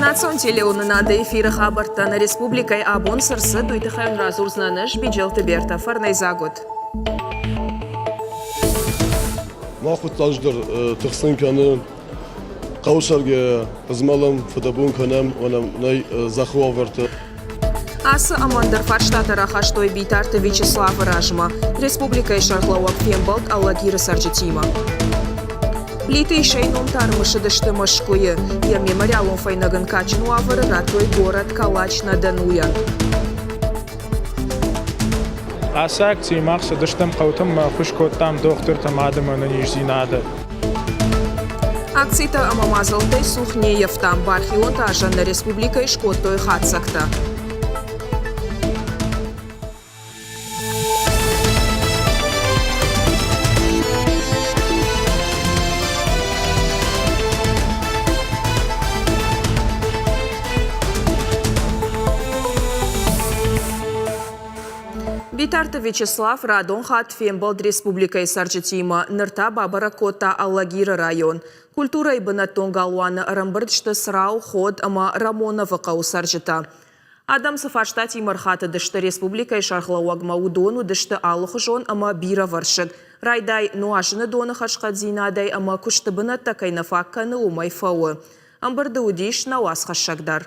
Национ телеуынынады эфиры хабӕрттӕ нӕ республикӕйы абон цы рцыд, уый тыххӕй уын радзурдзынӕн ӕз, Биджелты Бертӕ. Фӕрнӕйдзаг уыд. Мах фыццаджыдӕр тыхсын кӕны хъӕуы сӕргӕ змӕлӕм, фыдӕбон кӕнӕм, уӕнӕм нӕй зӕххы уавӕрты. Ацы ӕмӕ ӕндӕр фарстатӕ рахастой Битарты Вячеславы размӕ. Республикӕйы сӕргълӕууӕг фембӕлд Алагиры цӕрджытимӕ. Плиты Исӕйы ном та ӕрымысыдысты Мӕскуыйы. Йӕ мемориалон фӕйнӕг ын кадджын уавӕры радтой горӕт Калач-на-Донуйӕн. Ацы акцийы мах цыдыстӕм хъӕутӕм ӕмӕ ӕххуыс кодтам дохтыртӕм адӕмы ӕнӕниздзинады. Акцитӕ ӕмӕ мадзӕлттӕй цух не ййӕфтам. Бархионтӕ азӕн нӕ республикӕйы скодтой хатдзӕгтӕ. Битарты Вячеслав радон хатт фембӕлд республикӕйы цӕрджытимӕ, ныр та бабӕрӕг кодта Алагиры район. Культурӕйы бынӕттон галуаны ӕрӕмбырд сты Црау, Ход ӕмӕ Рамоновы хъӕуы цӕрджытӕ. Адӕм цы фарстатимӕ ӕрхатыдысты республикӕйы сӕргълӕууӕгмӕ, уыдон уыдысты алыхуызон ӕмӕ бирӕвӕрсыг. Райдай нуазыны доны хӕрзхъӕддзинадӕй ӕмӕ куысты бынӕттӕ кӕй нӕ фаг кӕны, уымӕй фӕуы. Ӕмбырды уыдис нӕ уацхӕссӕг дӕр.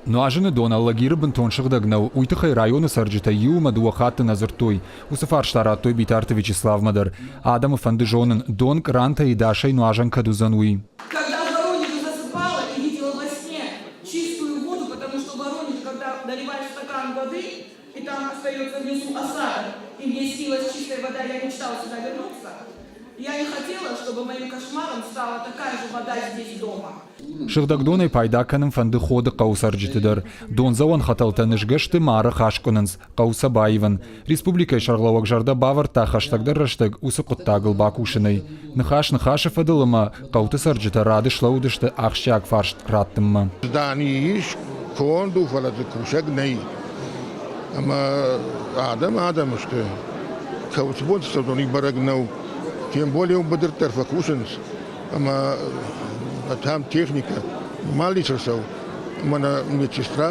Нуазыны дон Алагиры бынтон сыгъдӕг нӕу, уый тыххӕй районы цӕрджытӕ иу ӕмӕ дыууӕ хатты нӕ дзырдтой. Уыцы фарста радтой Битарты Вячеславмӕ дӕр. Адӕмы фӕнды зонын, дон кърантӕй дасӕй нуазӕн кӕд уыдзӕн, уый. Когда в Воронеже засыпала и видела во сне чистую воду, потому что в Воронеже, когда наливаешь стакан воды, и там остается внизу осадок, и мне снилась чистая вода, я мечтала сюда вернуться, я не хотела, чтобы моим кошмаром стала такая же вода здесь дома. Сыгъдӕг донӕй пайда кӕнын фӕнды Ходы хъӕуы цӕрджыты дӕр. Дондзӕуӕн хӕтӕлтӕ нызгӕ сты мӕры аскъуынынц, хъӕу сӕ баивын. Республикӕйы сӕргълӕууӕг зӕрдӕ бавӕрдта хӕстӕгдӕр рӕстӕг уыцы хъуыддагыл бакусынӕй. Ныхас ныхасы фӕдыл ӕмӕ хъӕуты цӕрджытӕ рады слӕууыдысты ахсджиаг фарст раттынмӕ. Здани ис, конд у, фӕлӕ дзы кусӕг нӕй. Ӕмӕ адӕм адӕм сты. Цы бон цы цӕудзӕн, уый бӕрӕг нӕу. Тем более уым быдырты дӕр фӕкусынц. ӕмӕ там техникӕ мал ис ӕрцӕуы, ӕмӕ нӕ медсестра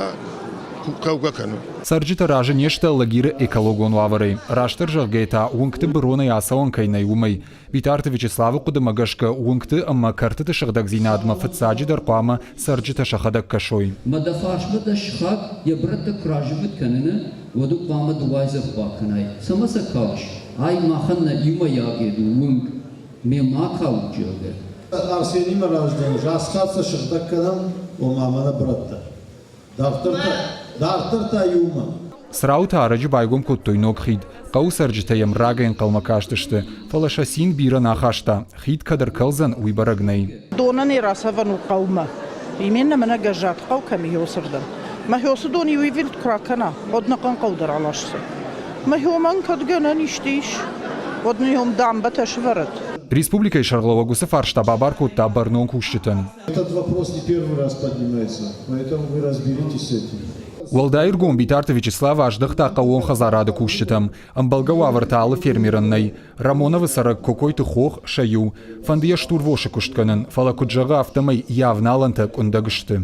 хъӕугӕ кӕны. Цӕрджытӕ разы не сты Алагиры экологон уавӕрӕй. Растдӕр зӕгъгӕйӕ та, уынгты быронӕй ацӕуӕн кӕй нӕй, уымӕй. Битарты Вячеславы хъуыдымӕ гӕсгӕ, уынгты ӕмӕ кӕртыты сыгъдӕгдзинадмӕ фыццаджыдӕр хъуамӕ цӕрджытӕ сӕхӕдӕг кӕсой. Мӕ дӕ фарсмӕ дӕ сыхаг йӕ бырӕттӕ куы разыввытт кӕныны, уӕд ын хъуамӕ ды уайдзӕф бакӕнай. Цӕмӕ сӕ калыс? Ай махӕн нӕ иумӕйаг ед у, уынг. Ме ма калут, зӕгъгӕ. Арсенимӕ раздӕр засхӕццӕ сыгъдӕг кӕнӕм, ома мӕнӕ брӕттӕ. Дарддӕр та, дарддӕр та иумӕ. Црауы та ӕрӕджы байгом кодтой ног хид. Хъӕуы цӕрджытӕ йӕм рагӕй ӕнхъӕлмӕ кастысты, фӕлӕ сӕ цин бирӕ нӕ ахаста. Хид кӕд ӕркӕлдзӕн, уый бӕрӕг нӕй. Донӕн ӕй рацӕвӕн у хъӕумӕ. Именно мӕнӕ Гӕззаты хъӕу кӕм и, уыцырдӕм. Мӕ хёсы дон иу ивылд куы ракӕна, уӕд нӕ хъӕн хъӕу дӕр аласдзӕн. Мӕ хёмӕн кӕд гӕнӕн исты ис, уӕд нын йом дамбӕтӕ сывӕрӕд. Республикӕйы сӕргълӕууӕг уыцы фарста бабар кодта бӕрнон кусджытӕн. Этот вопрос не первый раз поднимается, поэтому вы разберитесь с этим. Уӕлдай ӕргом Битарты Вячеслав аздӕхта хъӕууон хӕдзарады кусджытӕм. Ӕмбӕлгӕ уавӕртӕ алы фермерӕн нӕй. Рамоновы цӕрӕг Кокойты Хох сӕ иу. Фӕнды йӕ стурвосы куыст кӕнын, фӕлӕ куыд зӕгъы, афтӕмӕй йӕ авналӕнтӕ къуындӕг сты.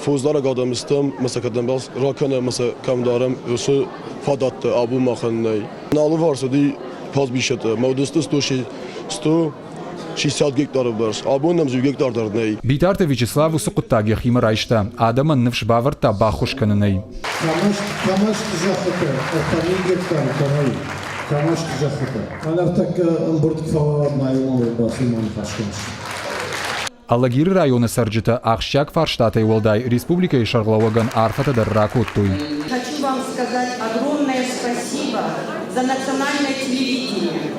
Фосдарӕг адӕм стӕм, ӕмӕ сӕ кӕдӕм ракӕнӕм ӕмӕ сӕ кӕм дарӕм, уыцы фадӕттӕ абон махӕн нӕй. Нӕ алыварс уыди пастбищӕтӕ, ӕмӕ уыдысты 160 гектары бӕрц. Абон нӕм дзы иу гектар дӕр нӕй. Битарты Вячеслав уыцы хъуыддаг йӕхимӕ райста, адӕмӕн ныфс бавӕрдта баххуыс кӕнынӕй. Камаст зӕххытӕ 3000 гектары кӕмӕй Камаст зӕххытӕ. Ӕнӕртӕккӕ ӕмбырд куы фӕуа, ма иумӕ бацу ма ныхас кӕныс. Алагиры районы цӕрджытӕ ахсджиаг фарстатӕй уӕлдай республикӕйы сӕргълӕууӕгӕн арфӕтӕ дӕр ракодтой. Хочу вам сказать огромное спасибо за национальное телевидение,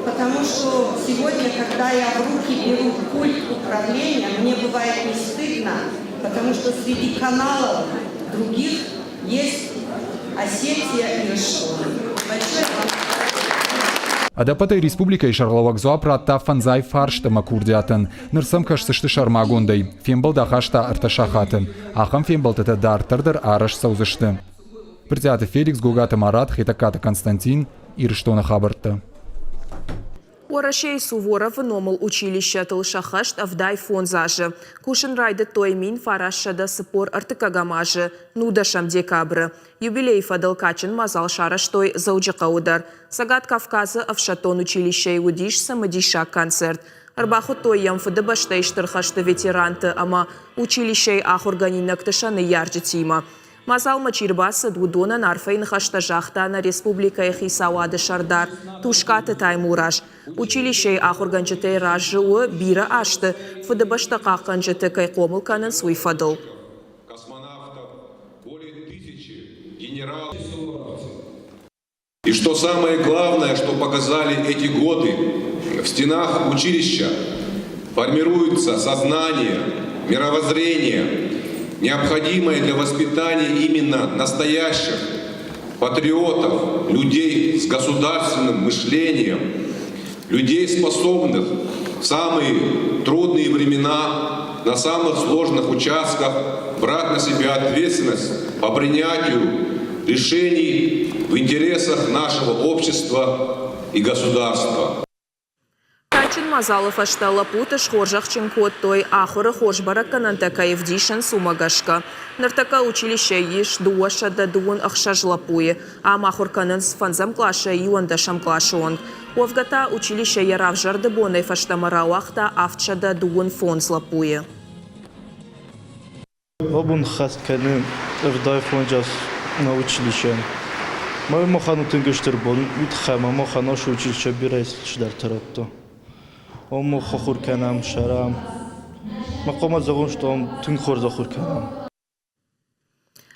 потому что сегодня, когда я в руки беру пульт управления, мне бывает не стыдно, потому что среди каналов других есть Осетия и Ирыстон. Большое вам Ӕдӕппӕтӕй республикӕйы сӕргълӕууӕг дзуапп радта фӕндзай фарст ӕмӕ курдиатӕн. Ныр сӕм кӕсдзысты сӕрмагондӕй. Фембӕлд ахаста ӕртӕ сахаты. Ахӕм фембӕлдтытӕ дарддӕр дӕр арӕзт цӕудзысты. Брытъиаты Феликс, Гогаты Марат, Хетӕгкаты Константин, Ирыстоны хабӕрттӕ. Уӕрӕсейы Суворовы номыл училищӕтыл сӕххӕст 75 азы. Кусын райдыдтой 1943 азы нудӕсӕм декабры. Юбилейы фӕдыл кадджын мадзал сарӕзтой Дзӕуджыхъӕуы дӕр. Цӕгат Кавказы ӕфсӕддон училищӕйы уыдис цымыдисаг концерт. Ӕрбахуыдтой йӕм Фыдыбӕстӕйы Стыр хӕсты ветеранты ӕмӕ училищӕйы ахуыргӕнинӕгты сӕ ныййарджытимӕ. Мадзалмӕ чи рбацыд, уыдонӕн арфӕйы ныхӕстӕ загъта нӕ республикӕйы Хицауады сӕрдар Тускъаты Таймураз. Училищӕйы ахуыргӕнджытӕй разы у, бирӕ азты Фыдыбӕстӕ хъахъхъӕнджыты кӕй хъомыл кӕнынц, уый фӕдыл. И что самое главное, что показали эти годы, в стенах училища формируется сознание, мировоззрение, необходимое для воспитания именно настоящих патриотов, людей с государственным мышлением, людей, способных в самые трудные времена на самых сложных участках брать на себя ответственность по принятию решений в интересах нашего общества и государства. Кадджын мадзалы фӕстӕ лӕппуты схорзӕхджын кодтой, ахуыры хорз бӕрӕггӕнӕнтӕ кӕй ӕвдисынц, уымӕ гӕсгӕ. Ныртӕккӕ училищӕйы ис 226 лӕппуйы. Ам ахуыр кӕнынц фӕндзӕм къласӕй иуӕндӕсӕм къласы онг. Уӕвгӕ та училище йӕ равзӕрды бонӕй фӕстӕмӕ рауагъта 725 лӕппуйы. Абон хӕст кӕны ӕвдай фондз нӕ училищӕн. Мӕ махӕн у тынг стыр бон, уый тыххӕй ӕмӕ махӕн ацы училище бирӕ цыдӕртӕ радта. Ом мах ахуыр кӕнӕм, сӕрӕм. Мӕ хъуамӕ зӕгъон, что ам тынг хорз ахуыр кӕнӕм.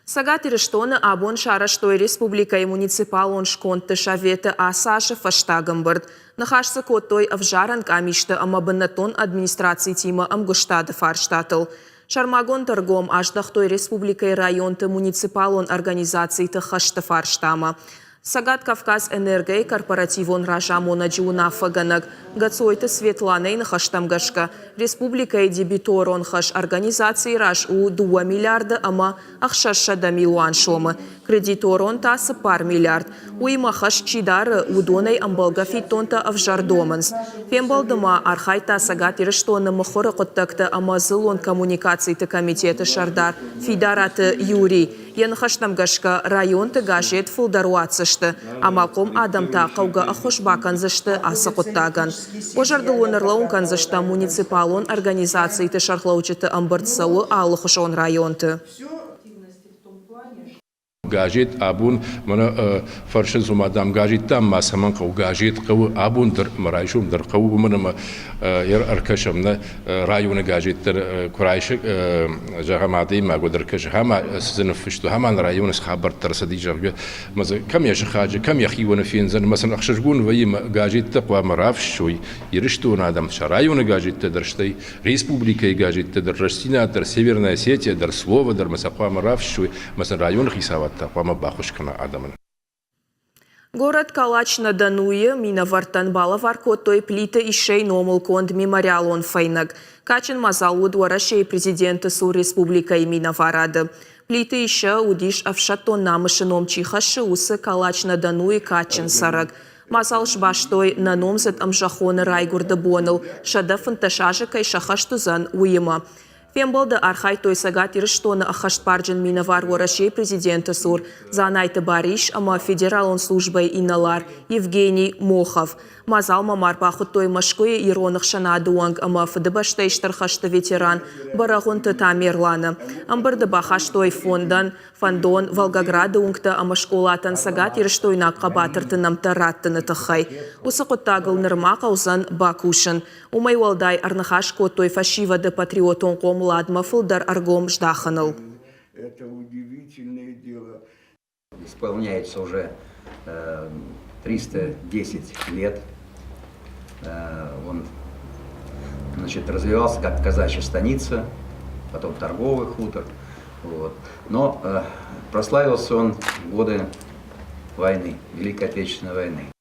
Цӕгат Ирыстоны абон сарӕзтой республикӕйы муниципалон скондты советы ацы азы фӕстаг ӕмбырд. Ныхас дзы кодтой ӕвзарӕн къамисты ӕмӕ бынӕттон администрацитимӕ ӕмгуыстады фарстатыл. Сӕрмагонд ӕргом аздӕхтой республикӕйы районты муниципалон организациты хӕсты фарстамӕ. Цӕгат Кавказ Энерго-йы корпоративон разамонӕджы уынаффӕгӕнӕг Гоцойты Светланӕйы ныхӕстӕм гӕсгӕ, республикӕйы дебиторон хӕс организацийы раз у дыууӕ миллиарды ӕмӕ 600 милуан сомы, кредиторон та цыппар миллиард. Уыимӕ хӕс чи дары, уыдонӕй ӕмбӕлгӕ фиддонтӕ ӕвзӕр домынц. Фембӕлды ма архайдта Цӕгат Ирыстоны мыхуыры хъуыддӕгты ӕмӕ дзыллон коммуникациты комитеты сӕрдар Фидараты Юрий. Йӕ ныхӕстӕм гӕсгӕ, районты газет фылдӕр уадздзысты, амалхъом адӕм та хъӕугӕ ӕххуыс бакӕндзысты ацы хъуыддагӕн. Уӕ зӕрдыл уын ӕрлӕууын кӕндзыстӕм, муниципалон организациты сӕргълӕуджыты ӕмбырд цӕуы алыхуызон районты. Газет абон мӕнӕ фӕрсынц, ома, дам, газеттӕм ма цӕмӕн хъӕуы? Газет хъӕуы абон дӕр ӕмӕ райсом дӕр хъӕуы, уымӕн ӕмӕ ӕркӕсӕм нӕ районы газет дӕр куы райсы, зӕгъӕм, адӕймаг уӕд ӕркӕсы, ӕмӕ цы дзы ныффыстой, ӕмӕ нӕ районы цы хабӕрттӕ ӕрцыди, зӕгъгӕ, ӕмӕ дзы кӕм йӕ сыхаджы, кӕм йӕхионы фендзӕн, ӕмӕ сын ӕхсызгон вӕййы, ӕмӕ газеттӕ хъуамӕ рафыссой Ирыстоны адӕм сӕ районы газеттӕ дӕр, стӕй республикӕйы газеттӕ дӕр, Рӕстдзинад дӕр, Северная Осетия дӕр, Слово дӕр, ӕмӕ сӕ хъуамӕ рафыссой, ӕмӕ сын районы хицауад та хъуамӕ баххуыс кӕна адӕмӕн. Горӕт Калач-на-Донуйы минӕвӕрттӕн балӕвар кодтой Плиты Иссӕйы номыл конд мемориалон фӕйнӕг. Кадджын мадзал уыд Уӕрӕсейы президенты цур республикӕйы минӕварады. Плиты Иссӕ уыдис ӕфсӕддон намысы ном чи хӕссы, уыцы Калач-на-Донуйы кадджын цӕрӕг. Мадзал сбастой нӕ номдзыд ӕмзӕххоны райгуырды боныл, 115 азы кӕй сӕххӕст уыдзӕн, уыимӕ. Фембӕлды архайдтой Цӕгат Ирыстоны ӕххӕстбарджын минӕвар Уӕрӕсейы президенты цур Дзанайты Барис ӕмӕ федералон службӕйы инӕлар Евгений Мохов. Мадзалмӕ ма ӕрбахуыдтой Мӕскуыйы ирон ӕхсӕнады уӕнг ӕмӕ Фыдыбӕстӕйы Стыр хӕсты ветеран Бӕрӕгъуынты Тамерланы. Ӕмбырды бахастой фондӕн фӕндон Волгограды уынгтӕ ӕмӕ скъолатӕн цӕгатирыстойнаг хъӕбатырты нӕмттӕ раттыны тыххӕй. Уыцы хъуыддагыл нырма хъӕудзӕн бакусын. Уымӕй уӕлдай ӕрныхас кодтой фӕсивӕды патриотон хъомыладмӕ фылдӕр ӕргом здахыныл. Исполняется уже 310 лет. Он значит, развивался как казачья станица, потом торговый хутор. Вот. Но прославился он в годы войны, Великой Отечественной войны.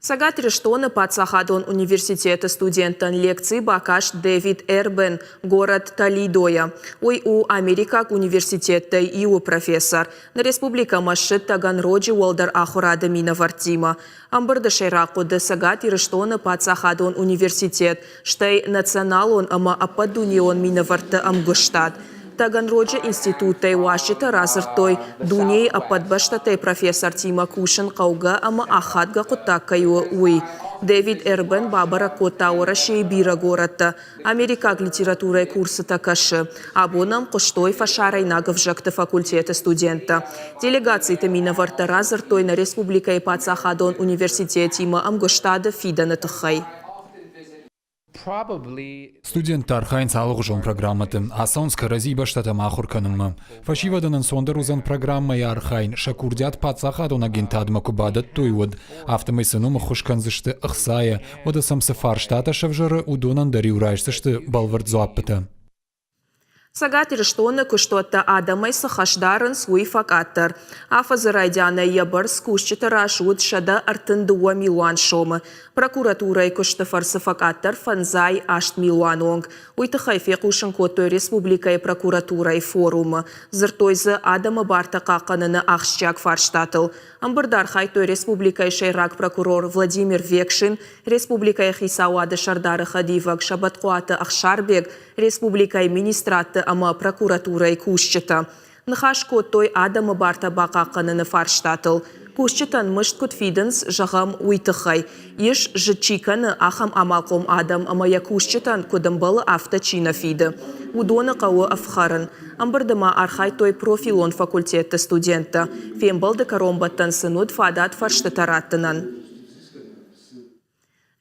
Цӕгат Ирыстоны паддзахадон университеты студенттӕн лекци бакаст Дэвид Эрбен горӕт Толидойӕ. Уый у америкаг университеттӕй иуы профессор. Нӕ республикӕмӕ ссыд Таганроджы уӕлдӕр ахуырады минӕвӕрттимӕ. Ӕмбырды сӕйраг хъуыды Цӕгат Ирыстоны паддзахадон университет, стӕй националон ӕмӕ ӕппӕтдунеон минӕвӕртты ӕмгуыстад. Таганроджы институттӕй уазджытӕ радзырдтой, дунейы ӕппӕт бӕстӕтӕй профессортимӕ кусын хъӕугӕ ӕмӕ ахадгӕ хъуыддаг кӕй у, уый. Дэвид Эрбен бабӕрӕг кодта Уӕрӕсейы бирӕ горӕттӕ, америкаг литературӕйы курсытӕ кӕсы. Абон ӕм хъуыстой фӕсарӕйнаг ӕвзӕгты факультеты студенттӕ. Делегациты минӕвӕрттӕ радзырдтой нӕ республикӕйы паддзахадон университетимӕ ӕмгуыстады фидӕны тыххӕй. Студенттӕ архайынц алыгъуызон программӕты, ацӕуынц кӕрӕдзи бӕстӕтӕм ахуыр кӕнынмӕ. Фӕсивӕдӕн ӕнцондӕр уыдзӕн программӕйы архайын, сӕ курдиат паддзахадон агентадмӕ куы бадӕттой, уӕд. Афтӕмӕй сын уым ӕххуыс кӕндзысты ӕхцайӕ, уӕдӕ сӕм цы фарстатӕ сӕвзӕры, уыдонӕн дӕр-иу райсдзысты бӕлвырд дзуаппытӕ. Цӕгат Ирыстоны куыстуӕттӕ адӕмӕй цы хӕс дарынц, уый фӕкъаддӕр. Афӕдзы райдианӕй йӕ бӕрц кусджыты раз уыд 132 милуан сомы. Прокуратурӕйы куысты фӕрцы фӕкъаддӕр фӕндзай аст милуан онг. Уый тыххӕй фехъусын кодтой республикӕйы прокуратурӕйы форумы. Дзырдтой дзы адӕмы бартӕ хъахъхъӕныны ахсджиаг фарстатыл. Ӕмбырды архайдтой республикӕйы сӕйраг прокурор Владимир Векшин, республикӕйы хицауады сӕрдары хӕдивӕг Сӕбӕтхъуаты Ӕхсарбег, республикӕйы министрадты ӕмӕ прокуратурӕйы кусджытӕ. Ныхас кодтой адӕмы бартӕ бахъахъхъӕныны фарстатыл. Кусджытӕн мызд куыд фидынц, зӕгъӕм, уый тыххӕй. Ис, зыд чи кӕны, ахӕм амалхъом адӕм ӕмӕ йӕ кусджытӕн куыд ӕмбӕлы, афтӕ чи нӕ фиды. Уыдоны хъӕуы ӕфхӕрын. Ӕмбырды ма архайдтой профилон факультетты студенттӕ. Фембӕлды кӕронбӕттӕн сын уыд фадат фӕрстытӕ раттынӕн.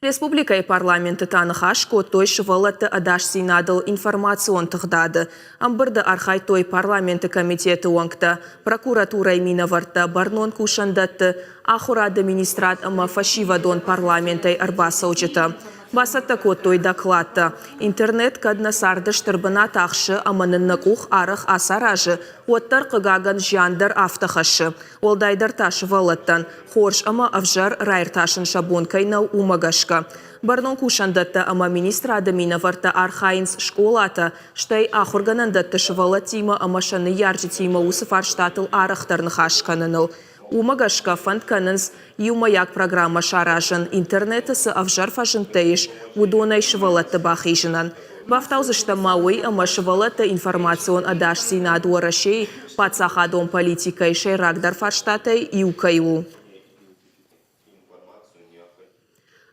Республикӕйы парламенты та ныхас кодтой сывӕллӕтты ӕдасдзинадыл информацион тыгъдады. Ӕмбырды архайдтой парламенты комитеты уӕнгтӕ, прокуратурӕйы минӕвӕрттӕ, бӕрнон кусӕндӕтты, ахуырады министрад ӕмӕ фӕсивӕдон парламентӕй ӕрбацӕуджытӕ. Бацӕттӕ кодтой докладтӕ. Интернет кӕд нӕ царды стыр бынат ахсы ӕмӕ нын нӕ къух арӕх ацаразы, уӕддӕр, хъыгагӕн, зиан дӕр афтӕ хӕссы. Уӕлдайдӕр та сывӕллӕттӕн, хорз ӕмӕ ӕвзӕр раиртасын сӕ бон кӕй нӕу, уымӕ гӕсгӕ. Бӕрнон кусӕндӕттӕ ӕмӕ министрады минӕвӕрттӕ архайынц скъолатӕ, стӕй ахуыргӕнӕндӕтты сывӕллӕттимӕ ӕмӕ сӕ ныййарджытимӕ уыцы фарстатыл арӕхдӕр ныхас кӕныныл. Уымӕ гӕсгӕ фӕнд кӕнынц иумӕйаг программӕ саразын, интернеты цы ӕвзӕр фӕзындтӕ ис, уыдонӕй сывӕллӕтты бахизынӕн. Бафтаудзыстӕм ма уый, ӕмӕ сывӕллӕтты информацион ӕдасдзинад Уӕрӕсейы паддзахадон политикӕйы сӕйрагдӕр фарстатӕй иу кӕй у.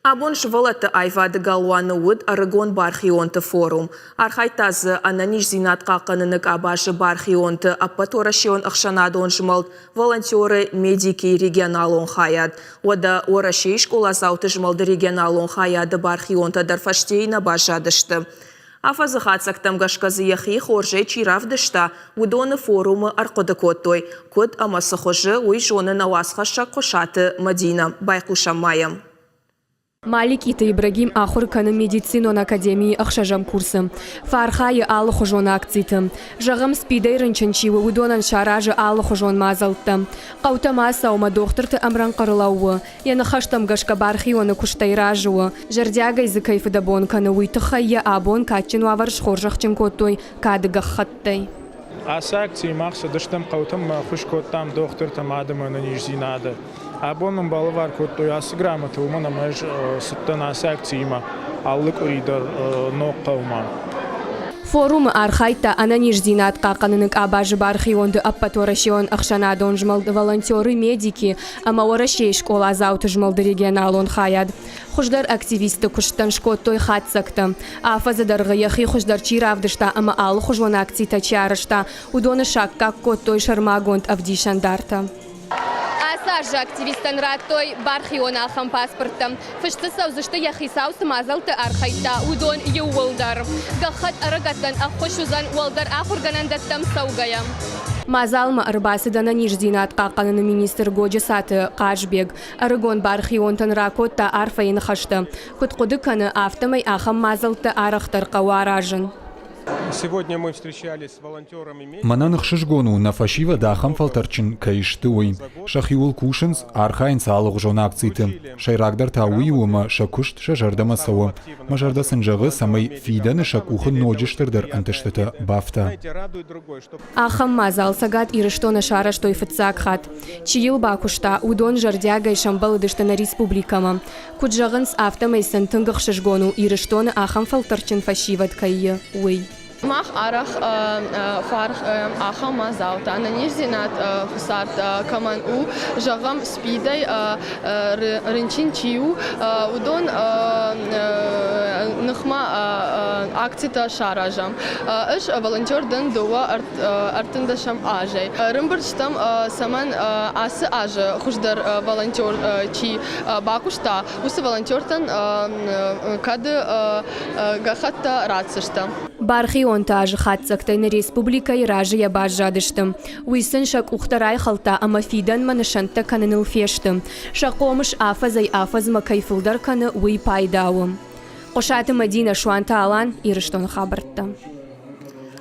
Абон сывӕллӕтты аивады галуаны уыд ӕрыгон бархионты форум. Архайдта дзы ӕнӕниздзинад хъахъхъӕныны къабазы бархионты ӕппӕтуӕрӕсеон ӕхсӕнадон змӕлд Волонтеры медики регионалон хайад. Уӕдӕ Уӕрӕсейы скъоладзауты змӕлды регионалон хайады бархионтӕ дӕр фӕстейы нӕ баззадысты. Афӕдзы хатдзӕгтӕм гӕсгӕ дзы йӕхи хорзӕй чи равдыста, уыдоны форумы ӕрхъуыды кодтой. Куыд ӕмӕ цы хуызы, уый зоны нӕ уацхӕссӕг Хъуысаты Мӕдинӕ. Байхъусӕм ма йӕм. Маликъиты Ибрагим ахуыр кӕны медицинон академийы ӕхсӕзӕм курсы. Фӕархайы алыхуызон акциты. Зӕгъӕм, СПИД-ӕй рынчын чи у, уыдонӕн саразы алыхуызон мадзӕлттӕ. Хъӕутӕм ацӕуы ӕмӕ дохтырты ӕмрӕнхъ ӕрлӕууы. Йӕ ныхӕстӕм гӕсгӕ бархионы куыстӕй разы у. Зӕрдиагӕй дзы кӕй фыдӕбон кӕны, уый тыххӕй йӕ абон кадджын уавӕр схорзӕхджын кодтой кады гӕххӕттӕй. Ацы акцийы мах цыдыстӕм хъӕутӕм ӕмӕ ӕххуыс кодтам дохтыртӕм адӕмы ӕнӕниздзинады. Абон мын балӕвар кодтой ацы грамотӕ, уымӕн ӕмӕ ӕз цыдтӕн ацы акциимӕ алы къуыри дӕр ног хъӕумӕ. Форумы архайдта ӕнӕниздзинад хъахъхъӕныны къабазы бархионты ӕппӕтуӕрӕсеон ӕхсӕнадон змӕлд «Волонтеры-медики» ӕмӕ Уӕрӕсейы скъоладзауты змӕлды регионалон хайад. Хуыздӕр активистты куыстӕн скодтой хатдзӕгтӕ. Афӕдзы дӕргъы йӕхи хуыздӕр чи равдыста ӕмӕ алыхуызон акцитӕ чи арӕзта, уыдоны саккаг кодтой сӕрмагонд ӕвдисӕндартӕ. Ацы азы активисттӕн радтой бархион ахӕм паспорттӕ. Фыст дзы цӕудзысты, йӕ хицау цы мадзӕлтты архайдта, уыдон иууылдӕр. Гӕххӕтт ӕрыгӕттӕн ӕххуыс уыдзӕн уӕлдӕр ахуыргӕнӕндӕттӕм цӕугӕйӕ. Мадзалмӕ ӕрбацыд ӕнӕниздзинад хъахъхъӕныны министр Годжысаты Хъазбег. Ӕрыгон бархионтӕн ракодта арфӕйы ныхӕстӕ. Куыд хъуыды кӕны, афтӕмӕй ахӕм мадзӕлттӕ арӕхдӕр хъӕуы аразын. Мӕнӕн ӕхсызгон у, нӕ фӕсивӕд ахӕм фӕлтӕрдджын кӕй сты, уый. Сӕхиуыл кусынц, архайынц алыгъуызон акциты. Сӕйрагдӕр та уый у, ӕмӕ сӕ куыст сӕ зӕрдӕмӕ цӕуы. Мӕ зӕрдӕ сын зӕгъы, цӕмӕй фидӕны сӕ къухы ноджы стырдӕр ӕнтыстытӕ бафта. Ахӕм мадзал Цӕгат Ирыстоны сарӕзтой фыццаг хатт. Чи йыл бакуыста, уыдон зӕрдиагӕй сӕмбӕлыдысты нӕ республикӕмӕ. Куыд зӕгъынц, афтӕмӕй сын тынг ӕхсызгон у, Ирыстоны ахӕм фӕлтӕрдджын фӕсивӕд кӕй и, уый. Мах арӕх фархъӕм ахӕм мадзалтӕ, ӕнӕниздзинад цард кӕмӕн у, зӕгъӕм, СПИД-ӕй рынчын чи у, уыдон ныхмӕ акцитӕ саразӕм. Ӕз волонтер дӕн дыууӕ ӕртындӕсӕм азӕй. Ӕрӕмбырд стӕм, цӕмӕн ацы азы хуыздӕр волонтер чи бакуыста, уыцы волонтертӕн кӕд гӕххӕттӕ ратдзыстӕм. Бархионты азы хатдзӕгтӕй нӕ республикӕйы разыйӕ баззадысты. Уый сын сӕ къухтӕ райхӕлдта ӕмӕ фидӕнмӕ нысӕнттӕ кӕныныл фесты. Сӕ хъомыс афӕдзӕй-афӕдзмӕ кӕй фылдӕр кӕны, уый пайда у. Хъуысаты Мӕдинӕ, Суанты Алан, Ирыстоны хабӕрттӕ.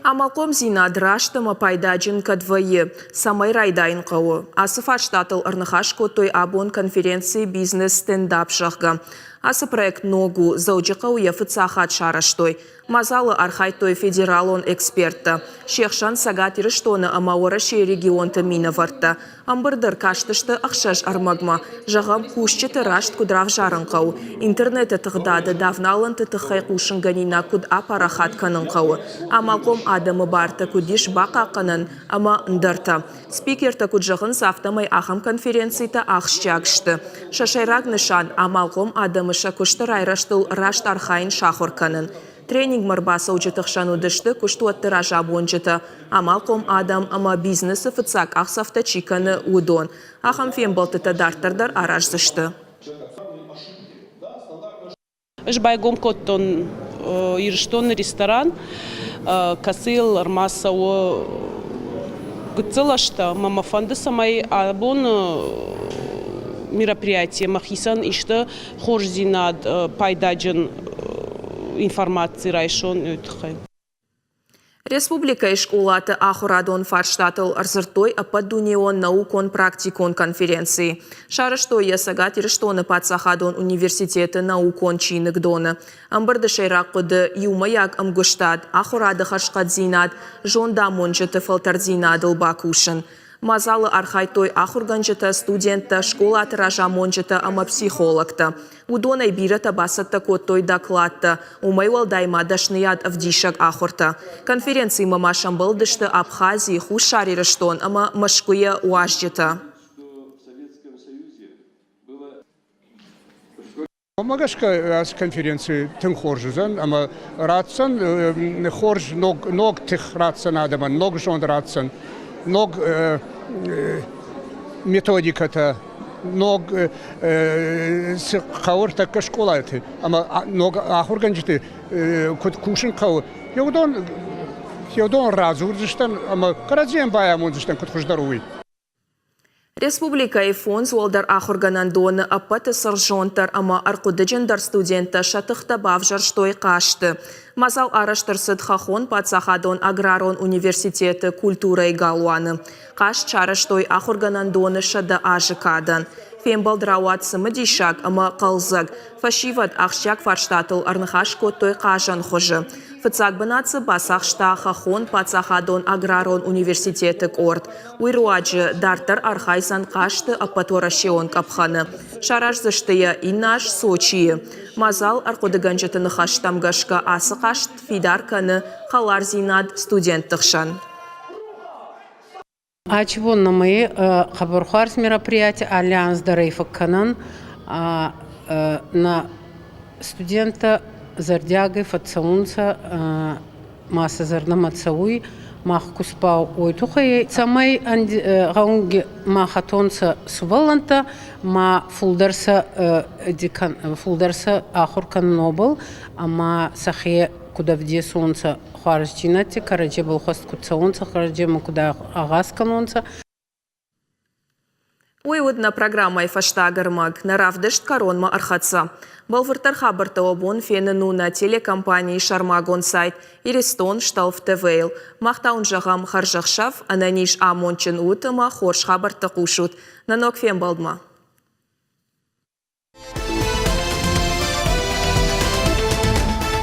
Амалхъомдзинад раст ӕмӕ пайдаджын кӕд вӕййы, цӕмӕй райдайын хъӕуы? Ацы фарстатыл ӕрныхас кодтой абон конференцийы «Бизнес-стендап», зӕгъгӕ. Ацы проект ног у, Дзӕуджыхъӕуы йӕ фыццаг хатт сарӕзтой. Мадзалы архайдтой федералон эксперттӕ, се хсӕн Цӕгат Ирыстоны ӕмӕ Уӕрӕсейы регионты минӕвӕрттӕ. Ӕмбырды ӕркастысты ӕхсӕз ӕрмӕгмӕ. Зӕгъӕм, кусджыты раст куыд равзарын хъӕуы, интернеты тыгъдады давналӕнты тыххӕй хъусынгӕнинаг куыд апарахат кӕнын хъӕуы, амалхъом адӕмы бартӕ куыд ис бахъахъхъӕнӕн ӕмӕ ӕндӕртӕ. Спикертӕ куыд зӕгъынц, афтӕмӕй ахӕм конференцитӕ ахсджиаг сты. Сӕ сӕйраг нысан – амалхъом адӕмы сӕ куысты райрӕзтыл раст архайын сахуыр кӕнын. Тренингмӕ ӕрбацӕуджыты хсӕн уыдысты куыстуӕтты разамонджытӕ, амалхъом адӕм ӕмӕ бизнесы фыццаг къахдзӕфтӕ чи кӕны, уыдон. Ахӕм фембӕлдтытӕ дарддӕр дӕр араздзысты. Ӕз байгом кодтон Ирыстоны ресторан, кӕцыйыл ӕрмӕцӕуы гыццыл ӕзтӕ ӕмӕ мӕ фӕнды, цӕмӕй абоны мероприятие мӕхицӕн исты хорздзинад, пайдаджын информаци райсон, уый тыххӕй. Республикӕйы скъолаты ахуырадон фарстатыл ӕрдзырдтой ӕппӕтдунеон наукон-практикон конференцийы. Сарӕзтой йӕ Цӕгат Ирыстоны паддзахадон университеты наукон чиныгдоны. Ӕмбырды сӕйраг хъуыды – иумӕйаг ӕмгуыстад, ахуырады хӕрзхъӕддзинад, зондамонджыты фӕлтӕрддзинадыл бакусын. Мадзалы архайдтой ахуыргӕнджытӕ, студенттӕ, скъолаты разамонджытӕ ӕмӕ психологтӕ. Уыдонӕй бирӕтӕ бацӕттӕ кодтой докладтӕ, уымӕй уӕлдай ма дӕсныйад ӕвдисӕг ахуыртӕ. Конференцимӕ ма сӕмбӕлдысты Абхази, Хуссар Ирыстон ӕмӕ Мӕскуыйӕ уазджытӕ. Уымӕ гӕсгӕ ацы конференци тынг хорз уыдзӕн ӕмӕ ратдзӕн хорз ног, ног тых ратдзӕн адӕмӕн, ног зонд ратдзӕн, ног методикӕтӕ, ног цы хъӕуы ӕртӕккӕ скъолаты ӕмӕ ног ахуыргӕнджыты куыд кусын хъӕуы, уыдон, уыдон радзурдзыстӕм ӕмӕ кӕрӕдзийӕн байамондзыстӕм, куыд хуыздӕр у, уый. Республикӕйы фондз уӕлдӕр ахуыргӕнӕндоны ӕппӕты цыргъзонддӕр ӕмӕ ӕрхъуыдыджындӕр студенттӕ сӕ тыхтӕ бавзӕрстой хъазты. Мадзал арӕзт ӕрцыд Хӕххон паддзахадон аграрон университеты культурӕйы галуаны. Хъазт сарӕзтой ахуыргӕнӕндоны 100 азы кадӕн. Фембӕлд рауад цымыдисаг ӕмӕ хъӕлдзӕг. Фӕсивӕд ахсджиаг фарстатыл ӕрныхас кодтой хъазӕн хуызы. Фыццаг бынат дзы бацахста Хӕххон паддзахадон аграрон университеты къорд. Уый руаджы дарддӕр архайдзӕн хъазты ӕппӕтуӕрӕсеон къӕпхӕны. Сараздзысты йӕ иннӕ аз Сочийы. Мадзал ӕрхъуыдыгӕнджыты ныхӕстӕм гӕсгӕ ацы хъазт фидар кӕны хӕлардзинад студентты хсӕн. Ачивон мы хъӕбӕр хуарз мероприятие альянс дӕр ӕй фӕккӕнӕн. Нӕ студенттӕ зӕрдиагӕй фӕццӕунцӕ ма сӕ зӕрдӕмӕ цӕуй, мах кустбӕл уой туххӕй, цӕмӕй гъӕунги ма хӕтонцӕ сувӕллӕнттӕ, ма фулдӕр сӕ фулдӕр сӕ ахур кӕнун ӕма сӕхе куд ӕвдесонцӕ хуарзджийнӕдти, кӕрӕдзебӕл хуӕст куд цӕуонцӕ, кӕрӕдземӕ куд агъаз кӕнонцӕ. Уый уыд нӕ программӕйы фӕстаг ӕрмӕг. Нӕ равдыст кӕронмӕ ӕрхӕццӕ. Бӕлвырддӕр хабӕрттӕ уӕ бон фенын у нӕ телекомпанийы сӕрмагонд сайт Иристон Столф ТВ-йыл. Мах та уын зӕгъӕм хӕрзӕхсӕв, ӕнӕниз, амондджын ут ӕмӕ хорз хабӕрттӕ хъусут. Нӕ ног фембӕлдмӕ!